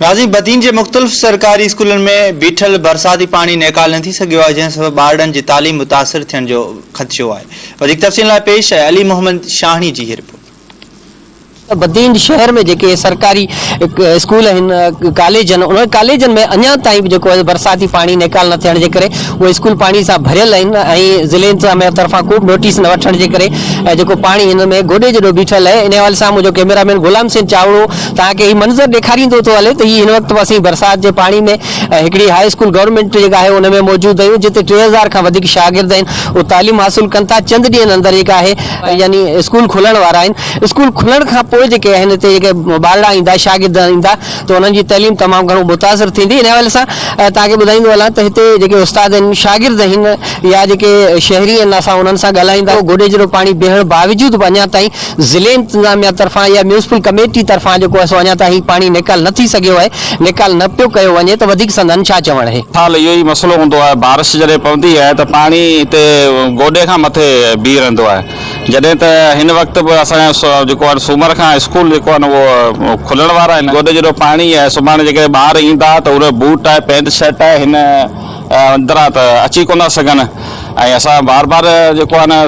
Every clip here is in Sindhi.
ناظرين بدين جي مختلف سرڪاري اسڪولن ۾ بيٺل برساتي پاڻي نيڪال نه ٿي سگهيو آهي جنهن سبب ٻارڙن جي تعليم متاثر ٿيڻ جو خدشو آهي وڌيڪ تفصيل لاء پيش آهي علي محمد شاهڻي جي هي رپورٽ. بدين شهر ۾ جيڪي سرڪاري اسڪول آهن ڪاليج آهن انهن ڪاليجن ۾ اڃا تائين به جيڪو آهي برساتي پاڻي نيڪال نه ٿيڻ جي ڪري اهي اسڪول پاڻي سان ڀريل آهن ۽ ضلعي انتظاميا طرفان ڪو به نوٽيس نه وٺڻ جي ڪري جيڪو پاڻي هن ۾ گوڏي جيڏو بيٺل آهي انهي حوالي سان منهنجو ڪئميرا مين غلام حسين چاوڙو توهان کي هي منظر ڏيکاريندو ٿو هلي ته هي هن وقت به اسين برسات جي پاڻي ۾ هڪڙي هاء اسڪول گورنمينٽ جيڪا آهي ان ۾ موجود آهيون جتي 3000 کان وڌيڪ شاگرد آهن اهي تعليم حاصل ڪن ٿا چند ڏينهن اندر جيڪا آهي يعني اسڪول کلڻ وارا آهن اسڪول کلڻ کان پوء جيڪي آهن هتي جيڪي ٻارڙا ايندا شاگرد ايندا ته انهن جي تعليم تمام گهڻو متاثر ٿيندي ان حوالي سان توهان کي ٻڌائيندو هلان ته هتي جيڪي استاد آهن شاگرد آهن يا جيڪي شهري آهن اسان انهن سان ڳالهائيندا گوڏي جيڏو پاڻي بيهڻ باوجود به اڃا تائين ضلعي انتظاميا طرفان يا ميونسپل ڪميٽي طرفان جيڪو آهي سو اڃا تائين هي پاڻي نيڪال نه ٿي سگهيو آهي، نيڪال نه پيو ڪيو وڃي ته وڌيڪ سندن ڇا چوڻ اهي. سال اهو ئي مسئلو هوندو آهي بارش جڏهن پوندي آهي ته پاڻي هتي گوڏي کان مٿي بيهي رهندو آهي جڏهن ته هن وقت به اسان جو جيڪو آهي سومر کان اسڪول جيڪو آهي نه اهو کلڻ وارا آهن گوڏي جيڏو پاڻي آهي سڀاڻي جيڪڏهن ٻار ايندا ته اهي بوٽ آهي پينٽ شرٽ آهي هن اندران ته اچي ڪونه ٿا سگهن ۽ اسان بار بار جيڪو آهي نه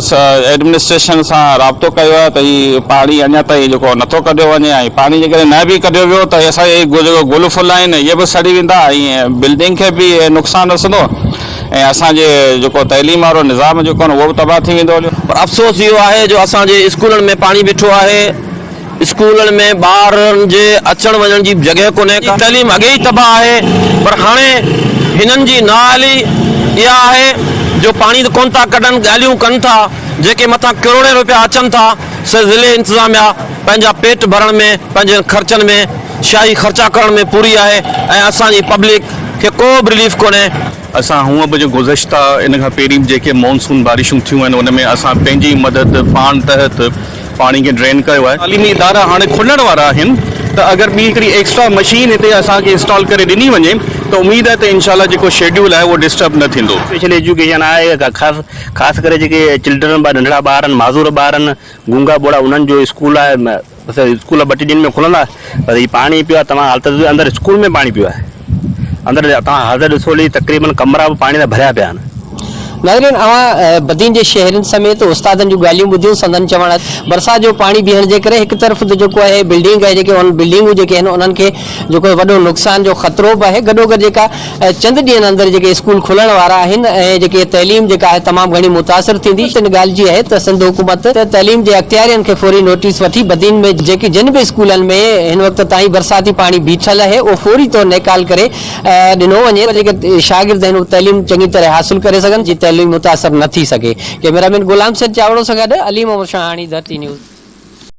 ايڊمنسٽريشن سان رابطو ڪيو آهي ته هي پاڻي اڃا تائين جيڪو نٿو ڪڍيو وڃي ۽ پاڻي جيڪڏهن نه به ڪڍيو ويو ته اسان جا جيڪو گل ڦل آهن اهي به سڙي ويندا ۽ بلڊنگ کي به نقصان رسندو ۽ اسان جي جيڪو تعليم وارو نظام جيڪو آهي اهو به تباهه ٿي ويندو. پر افسوس اهو آهي جو اسان جي اسڪولن ۾ پاڻي بيٺو آهي. اسڪولن ۾ ٻارن جي اچڻ وڃڻ جي به جڳهه ڪونهي ڪا. تعليم اڳي ئي تباهه آهي پر هاڻي هنن جي نااهلي اها آهي جو پاڻي ته ڪونه ٿا ڪڍن ڳالهيون ڪن ٿا جيڪي مٿان ڪروڙين روپيا اچن ٿا سي ضلعي انتظاميا پنهنجا پيٽ ڀرڻ ۾ پنهنجن خرچن ۾ شاهي خرچا ڪرڻ ۾ پوري آهي ۽ اسان جي پبلڪ کي ڪو به رليف ڪونهي. اسان هونء به جو گذشته ان کان پهرين به جيڪي مونسون بارشون ٿيون آهن ان ۾ اسان پنهنجي مدد پاڻ تحت پاڻي کي ڊرين ڪيو آهي. تعليمي ادارا هاڻي کلڻ وارا آهن ته اگر ٻي هڪڙي ايڪسٽرا مشين هتي اسان کي انسٽال ڪري ڏني وڃي ته اميد آهي ته انشاء الله جيڪو شيڊيول آهي اهو ڊسٽرب نه ٿيندو. اسپيشل ايجوڪيشن آهي خاص خاص ڪري جيڪي چلڊرن ٻار ننڍڙا ٻار آهن معذور ٻار آهن گونگا ٻوڙا انهن جو اسڪول آهي بس اسڪول ٻه ٽي ڏينهن ۾ کلندا پر هي پاڻي پيو آهي توهان حالت ڏسو اندر اسڪول ۾ پاڻي پيو آهي اندر توهان حالت ڏسو هلي تقريبن ڪمرا به پاڻي سان ڀريا پيا آهن. ناظرين اوهان بدين جي شهرين سميت استادن جون ڳالهيون ٻڌيون سندن چوڻ آهي برسات جو پاڻي بيهڻ جي ڪري هڪ طرف ته جيڪو آهي بلڊنگ آهي جيڪي ان بلڊنگون جيڪي آهن انهن کي جيڪو وڏو نقصان جو خطرو به آهي گڏوگڏ جيڪا چند ڏينهن اندر جيڪي اسڪول کلڻ وارا آهن ۽ جيڪي تعليم جيڪا آهي تمام گهڻي متاثر ٿيندي ان ڳالهه جي آهي ته سنڌ حڪومت تعليم جي اختيارين کي فوري نوٽيس وٺي بدين ۾ جيڪي جن به اسڪولن ۾ هن وقت تائين برساتي پاڻي بيٺل آهي اهو فوري طور نيڪال ڪري ڏنو وڃي ته جيڪي شاگرد آهن اهي تعليم چڱي طرح حاصل ڪري سگهن جي تعليم متاثر نه ٿي سگهي ڪئميرا مين غلام حسين چاوڙو سان گڏ علي محمد شاهاڻي ڌرتي نيوز.